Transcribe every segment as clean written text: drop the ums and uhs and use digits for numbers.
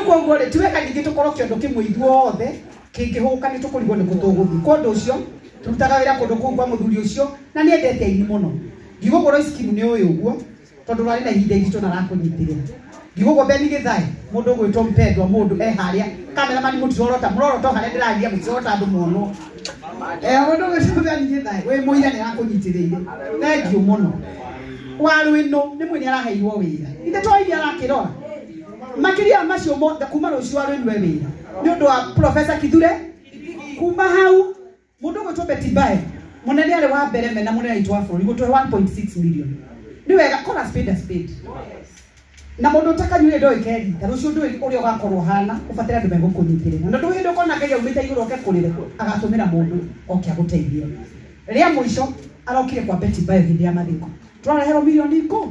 Koguo rĩ ti wega ningĩ tũkorwo kĩondo kĩmwe ithuothe kĩngĩhũka nĩ tũkũrigwo nĩ kũ tũgũthiĩ. Kwa ũndũ ũcio tũrutaga wĩra kũndũ kũu kwa mũthuri ũcio na nĩ endete aini mũno. Ndigũkũ Royce Kim nĩ ũĩ ũguo tondũ rwarĩ na ihinda iritũ na arakũnyitĩrĩra. Ndigũkũ Ben Gĩthae mũndũ ũgwĩtwo mpendwa mũndũ e harĩa cameraman mũtirorota mũrorota harĩa ndĩraria mũtirorota andũ monwo. Mũndũ ũgwĩtwo Ben Gĩthae wĩ mũira nĩ arakũnyitĩrĩire. Thank you mũno. Warũ ĩno nĩ mwĩ nĩ araheirwo wĩra. Ithe to iria arakĩrora. Makĩria macio mothe kuma rũciũ warũ ĩno e wĩra. Nĩ ũndũ wa Professor Kithure kuma hau mũndũ ũgwĩtwo Betty Bayo mũnene arĩ wa mbere mena mũnene witũ wa bũrũri gũtũhe 1.6 million. Nĩ wega call a spade a spade. Na mũndũ ũtakanyuire ndoĩ kerita rũciũ ndũĩ ũrĩa ũgakorwo hana ũbatare andũ megũkũnyitĩrĩra. Na ndũĩ hĩndĩ ũkona Ngai aumĩte igũrũ oke kũrĩre agatũmĩra mũndũ oke agũteithie. Rĩa mũico arokire kwa Betty Bayo hĩndĩ ya mathiko. Tũrareherwo milioni ikũ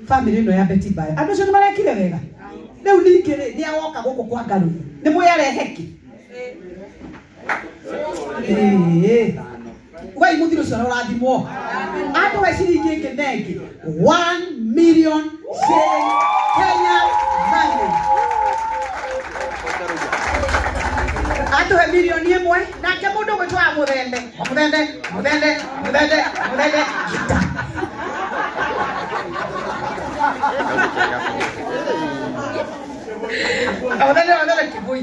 family ĩno ya Betty Bayo. Andũ acio nĩ marekire wega. Rĩu ningĩ rĩ nĩ agoka gũkũ kwa Ngarũi. Nĩ mwĩ arehe kĩ? Wai mũthiro ũcio ũrathimwo. Atũhe ciringi ĩngĩ na ĩngĩ 1 million shilling Kenya money. Atũhe milioni ĩmwe nake mũndũ ũgwĩtwo wa mũthembe mũthembe mũthembe mũthembe mũthembe gita. Mũthembe mũthembe kibui.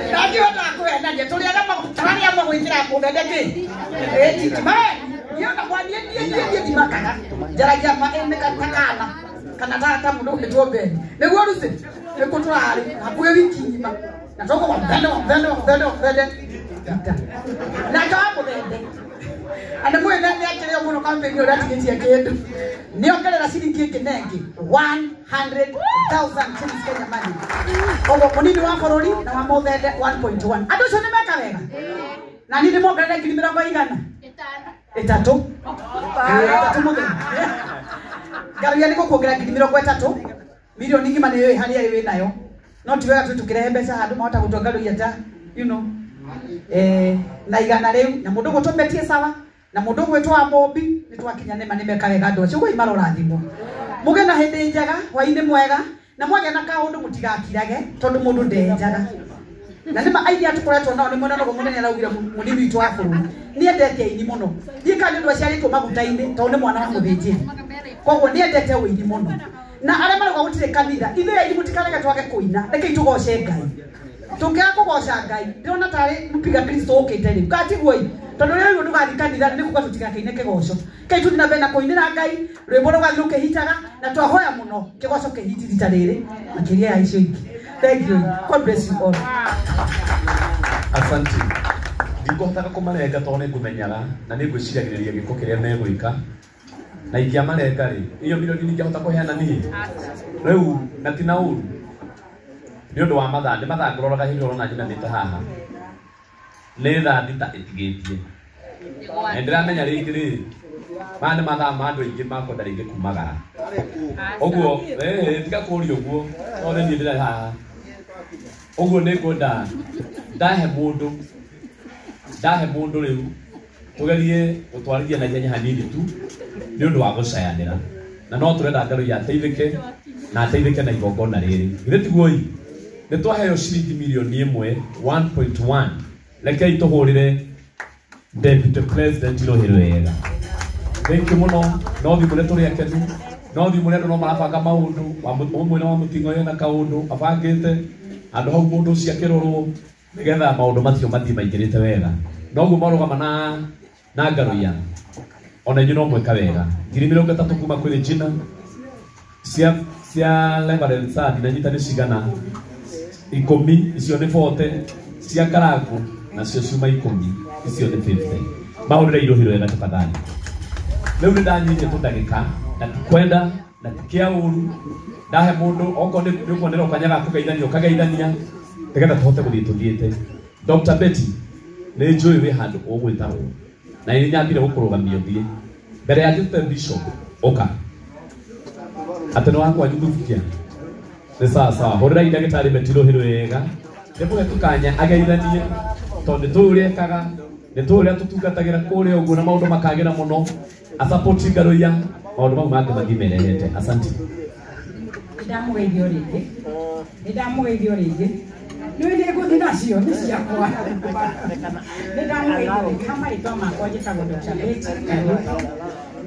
Ndangĩhota kũhenania tũrĩaga maguta marĩa magwĩkĩra mũthembe kĩ? Niĩ ona niĩ niĩ niĩ ndimakaga njaragia ma ta kana kana ta mũndũ ũgwĩtwo Ben nĩguo Lucy nĩkuo tũrarĩ hakuhĩ wiki ng'ima na tũkũ wa mũthembe wa mũthembe wa mũthembe wa mũthembe nake wa mũthembe andũ mwĩ nĩ akĩrĩo mũno campaign ũrĩa atigĩtie kĩndũ nĩ ongerera ciringi ĩngĩ na ĩngĩ 100,000 shillings Kenya money. Koguo mũnini wa bũrũri na wa mũthembe 1.1. Andũ acio nĩ meka wega na niĩ ndĩmongerere ngiri mĩrongo igana ĩtatũ ĩtatũ mũthenya Ngaruia nĩ gũkuongerera ngiri mĩrongo ĩtatũ milioni ng'ima nĩ yũĩ harĩa wĩ nayo no ti wega tũkĩrehe mbeca handũ mahota gũtua Ngaruia ta you know na igana rĩu na mũndũ ũgwĩtwo Betie sawa na mũndũ ũgwĩtwo wa Mũmbi nĩ twakinya nĩma nĩ meka wega andũ acio ũguo marorathimwo. Mũgĩe na hĩndĩ njega hwaĩ-inĩ mwega na mwagĩa na kaũndũ mũtigakirage tondũ mũndũ ndenjaga. Na nĩma aini aya tũkoretwo nao nĩ mwena noguo mũnene araugire mũnini witũ wa bũrũri nĩ endete aini mũno. Niĩ kana nĩ ũndũ aciarĩtwo maguta-inĩ tondũ nĩ mwana wa mũthĩnjĩri. Koguo nĩ endete ũini mũno. Na arĩa marauga gũtirĩ kanitha ithuĩ aini mũtikarege twage kũina rekei tũgoce Ngai. Tũngĩaga kũgoca Ngai ndĩrona tarĩ mũpiga Kristo ũkĩte rĩu katiguo ĩ tondũ rĩrĩa rĩu ndũgathiĩ kanitha nĩ kuga tũtigakĩine kĩgoco. Kei tũthiĩ na mbere na kũinĩra Ngai rwĩmbo rũgathiĩ rũkĩhitaga na twahoya mũno kĩgoco kĩhiti rita rĩrĩ makĩria ya icio ingĩ. Thank you. God bless you all. Asante. Ndikũhotaga kũmarenga tondũ nĩ ngũmenyaga na nĩ ngwĩciragĩrĩria gĩko kĩrĩa megwĩka na ingĩamarenga rĩ iyo milioni ningĩahota kũheana niĩ rĩu na ti na ũru nĩ ũndũ wa mathaa nĩ mathaa ngũroraga hĩndĩ ĩrĩa ũrona njinamĩte haha nĩ thaa thita ĩtigĩtie na ndĩramenya rĩngĩ rĩ maya nĩ mathaa ma andũ aingĩ makwenda rĩngĩ kumagara ũguo tiga kũũria ũguo tondũ nĩ niĩ ndĩrĩ haha ũguo nĩ ngwenda ndahe mũndũ rĩu tũgerie gũtwarithia na ihenya hanini tu nĩ ũndũ wa gũcayanĩra na no tũrenda Ngarũi ateithĩke na ateithĩke na igongona rĩrĩ githĩ tiguo ĩ nĩ twaheo ciringi milioni ĩmwe 1.1 rekei tũhũrĩre Deputy President rũhĩ rwega. Thank you mũno no thiĩ mũrĩa tũrĩ akenu no thiĩ mũrĩa andũ no marabanga maũndũ ũmwe wa mũting'o ena kaũndũ abangĩte andũ hau mũndũ ũcio akĩrorwo nĩgetha maũndũ macio mathiĩ maingĩrĩte wega noguo marũgama na Ngaruiya ona inyuĩ no mwĩka wega ngiri mĩrongo ĩtatũ kuma kwĩ Regina cia Reverend Sadi na nyita nĩ cigana ikũmi icio nĩ 40 cia Karangu nacio ciuma ikũmi icio nĩ 50 mahũrĩre irũhi rwega tafadhali. Rĩu nĩ ndanyihia tũndagĩka na tikwenda na tikia ũru ndahe mũndũ okorwo nĩ ũkuonera kanya ga kũgeithania ũkageithania nĩgetha tũhote gũthiĩ tũthiĩte. Dr. Betty nĩ njũĩ wĩ handũ ũgwĩtagwo na nĩ nyambire gũkũrũgamia ũthiĩ mbere ya njĩtĩte bishop ũka atĩ nĩ wakwa nyuthubukia nĩ sawa sawa hũrĩrai ndagĩtarĩ Betty rũhĩ rwega ndĩmũhe tũkanya ageithanie tondũ nĩ tũĩ ũrĩa ekaga nĩ tũĩ ũrĩa tũtungatagĩra kũrĩa ũguo na maũndũ makagĩra mũno asapoti Ngaruiya maũndũ mau mangĩ mathiĩ merehete. Asante. Ndamũgeithio rĩngĩ. Nĩndamũgeithio rĩngĩ. Nĩ nĩngũthiĩ nacio nĩ ciakwa. Nĩndamũgeithio rĩngĩ. Ha marĩtwa makwa njĩtagwo Dr. Betty Kariuki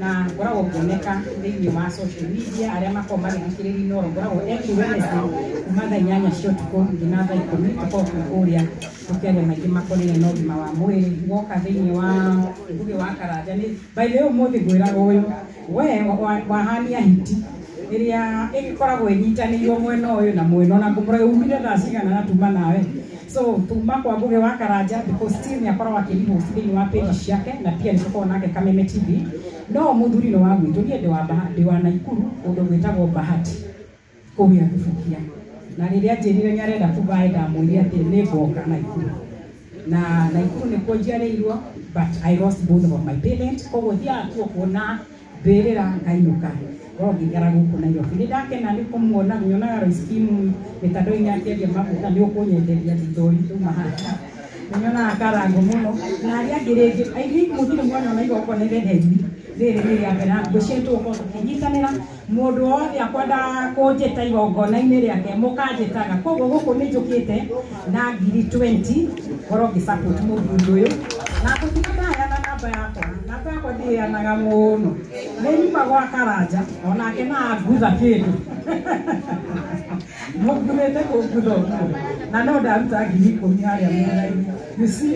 na ngoragwo ngĩoneka thĩinĩ wa social media arĩa makoragwo magĩthikĩrĩria Inooro. Ngoragwo every Wednesday kuma thaa 8 cia ũtukũ nginya thaa 10 tũkoragwo twĩ kũrĩa tũkĩaria maingĩ makonainie na ũgima wa mwĩrĩ. Woka thĩinĩ wa Ngũgĩ wa Karanja nĩ by the way ũmũthĩ ngwĩraga ũyũ we wahania hiti ĩrĩa ĩgĩkoragwo ĩnyitanĩirwo mwena ũyũ na mwena ona ngũmũra umire thaa cigana na tuma nawe. So tuma kwa Ngũgĩ wa Karanja because still nĩ akoragwo akĩrihost thĩinĩ wa page ciake na pia nĩ tũkoragwo nake Kameme TV. No mũthuri nĩ wa gwitũ, niĩ ndĩ wa Naikuru kũndũ gwĩtagwo Bahati kũu gĩa Kĩbukia. Na rĩrĩa anjĩrire nĩ arenda kũvae ndamwĩrire atĩ nĩ ngoka Naikuru. Na Naikuru nĩkuo njiarĩirwo but I lost both of my parents. Koguo thiaga kuo kuona mbĩrĩra ngainũka. Ngoragwo ngĩikara gũkũ Nairobi. Nĩ ndakena nĩ kũmuona, nyonaga Royce Kim mĩtandao-inĩ akĩendia maguta nĩ ũkũnyenderia thitoi tuma haha. Nĩnyonaga Karango mũno na arĩa angĩ rĩngĩ I think mũthire mwanyona igongona rĩrĩa rĩrĩ nĩ rĩa mbere na ngwĩciria tũgũkorwo tũkĩnyitanĩra mũndũ wothe akwenda kũnjĩta igongona-inĩ rĩake mũkanjĩtaga. Koguo gũkũ nĩ njũkĩte na ngiri 20 ngorwo ngĩ support mũthuri ũyũ na ngũtiga ndaheana namba yakwa. Namba yakwa ndiheanaga mũno, nĩ nyuma gwa Karanja onake na angutha kĩndũ mũngurĩte kũngutha ũguo na no ndaruta ngiri 10 harĩa mwena-inĩ. You see,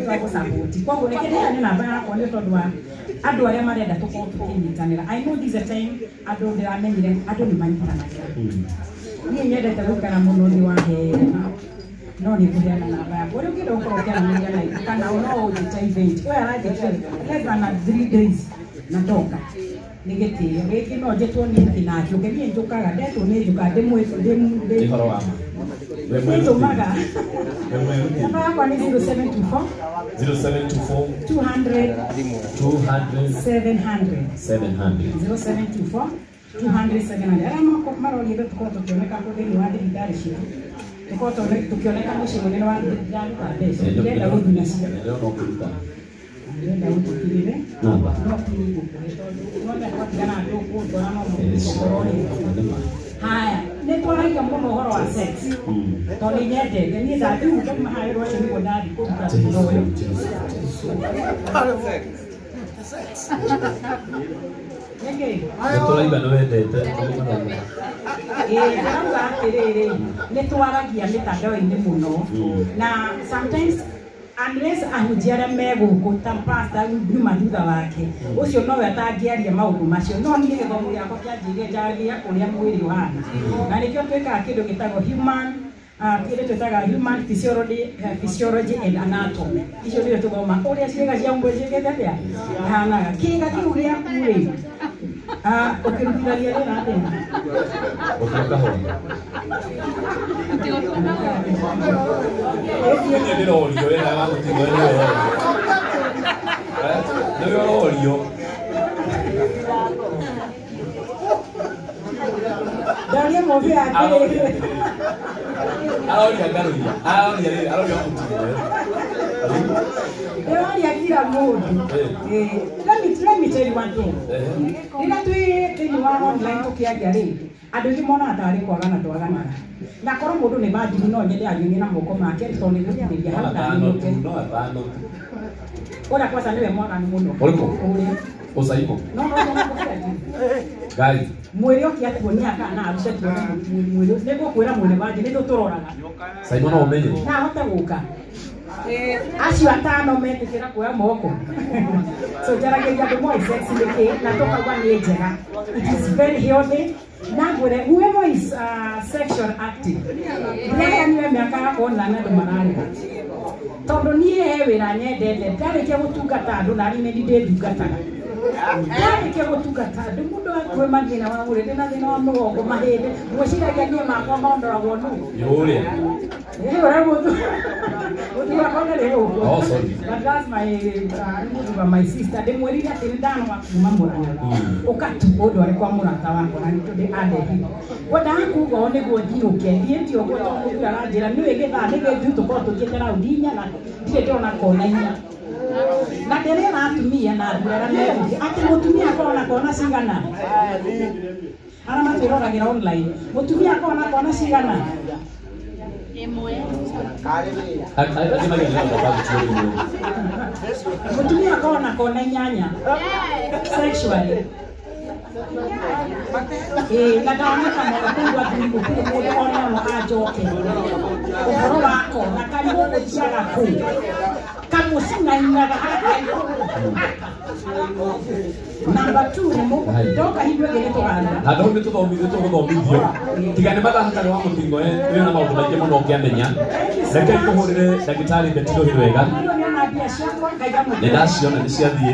twagũ-support. Koguo reke ndĩheane namba yakwa nĩ tondũ wa andũ arĩa marenda tũkorwo tũkĩnyitanĩra. I know this is a time andũ ndĩramenyire andũ nĩ manyitanagĩra. Niĩ nyendete gũikara mũno thĩ wa hema no nĩ ngũheana namba yakwa. Ũrĩa ũngĩenda gũkorwo ũkĩaranĩria na kana no ũnjĩte event we aranjĩtire less than 3 days na ndoka nĩ gĩtĩo gĩkĩ no njĩtwo nĩ ũngĩ na njũke. Niĩ njũkaga ndetwo nĩ njũkaga ndĩmwĩ Nĩ ũhoro wa ma. We mwĩruti. Nĩndũmaga. We mwĩruti. Namba yakwa nĩ 0724 0724 200 200 700 700 0724 200 700. Arĩa maroria ithuĩ tũkoragwo tũkĩoneka kũ thĩinĩ wa thibitarĩ citũ, tũkoragwo tũkĩoneka mũciĩ mũnene wa ndiraruta mbeca ndĩrenda gũthiĩ nacio. Ndĩrona ũkĩruta Ndĩrenda gũtũkirĩre namba. No kini ngũkũhe tondũ wothe twatigana andũ kũndwara no mũtũkorwo rĩ. Haya, nĩ twaragia mũno ũhoro wa sex tondũ nĩ nyendete niĩ ndathiĩ ndauma harĩa rwacio nĩguo ndathiĩ kũruta thutha ũyũ. Nĩkĩ? Nĩ tũraiga nĩ wendete. Ĩĩ, ndĩrauga atĩrĩrĩ, nĩ twaragia mĩtandao-inĩ mũno na sometimes unless ahunjia arĩa me gũkũ ta pastor nyuma thutha wake ũcio nowe atangĩaria maũndũ macio, no niĩ gĩthomo gĩakwa kĩanjĩrire njaragia ũrĩa mwĩrĩ ũhana na nĩkĩo twĩkaga kĩndũ gĩtagwo human kĩndũ twĩtaga human physiology, physiology and anatomy. Icio nĩcio tũthoma ũrĩa ciĩga cia mwĩrĩ ciĩkĩte atĩa ihanaga. Kĩĩga kĩu gĩaku rĩ ũkĩrutithania wĩra atĩa? Gũtua kahũa. Niĩ ndĩrorio wĩra wa gũtigwo nĩwe ũrorio. Nĩwe ũrorio. Ndaria mũthĩ atĩrĩrĩ. Aroria ngaruria. Aroria rĩrĩ, aroria mũtigwo. Ndĩroria kila mũndũ. Let me tell you one thing. Rĩrĩa twĩ thĩinĩ wa online tũkĩaria rĩ, andũ aingĩ monaga tarĩ kwagana twaganaga. Na korwo mũndũ nĩ manjiri no nyende anyonie na moko make tondũ nĩ gũkinyĩria No hau atano tu, ndanyinũke. no atano tu. Ũrĩa kwanza nĩwe mwaganu mũno. Ũrĩkũ? Ũrĩa. Ũcaimo. No no no no. Guys, Mwĩrĩ ũke atuonie kana arute tuone mwĩrĩ ũcio. Nĩngũkwĩra mwĩrĩ wanjĩ nĩ tũtũroraga. Saimo no ũmenye. Na ahote gũka. Acio atano metĩkĩra kuoya moko. So njaragĩria andũ moĩ sex nĩ kĩ na tũkauga nĩ njega. It is very healthy. Na ngwĩre whoever is sexual active ndiaheanire mĩaka yakwa online andũ mararĩha tondũ niĩ he wĩra nyendete ndarĩkia gũtungata andũ na niĩ nĩ ndĩndungataga. Ndarĩkia gũtungata andũ mũndũ akue mathĩna wa mwĩrĩ ndĩna thĩna wa mũgongo mahĩndĩ ngwĩciragia niĩ makwa mondoragwo nũ. Yũrĩa. Ĩĩ ũrĩa mũtu mũtu wakwa ndarĩ gũkũ. Oh, sorry. But that's my mũtu wa my sister ndĩmwĩrire atĩ nĩ ndanoga kuma Murang'a ũka tu ũndware kwa mũrata wakwa na nĩ tondũ andehire ngwendaga kuga ũũ nĩguo njinũke thiĩte ũguo tondũ mũthuri aranjĩra nĩũĩ gĩthaa nĩ gĩthiu tũkorwo tũthiĩte raundi 4 na ndirĩ ndĩrona kona 4 na ndĩrera atumia na athuri arĩa me gũkũ atĩ mũtumia akorwo na kona cigana Arĩa matwĩroragĩra online, mũtumia akoragwo na kona cigana? Angĩ magĩaga na thababu ciũrĩ. Mũtumia akoragwo na kona 8 sexually. Ĩĩ, na ndamaka mũno kũigua athuri gũtirĩ mũndũ ona ũmwe anjokeria ũhoro wa kona karigwo gũthiaga kũ kamũcing'aing'aga haha igũrũ. Number 2 nĩ ndoka hingo ĩngĩ nĩtũgathira. Handũ hau nĩtũthomithio tũgũthomithio tiga nĩ mathaa hatarĩ wa mũtingo wĩna maũndũ maingĩ mũno ũngĩamenya. Rekei tũhũrĩre ndagĩtarĩ Betty Rũhĩ wega. Nĩona mbia ciakwa, Ngai amwĩkĩre. Nĩ ndaciona nĩ ciathiĩ.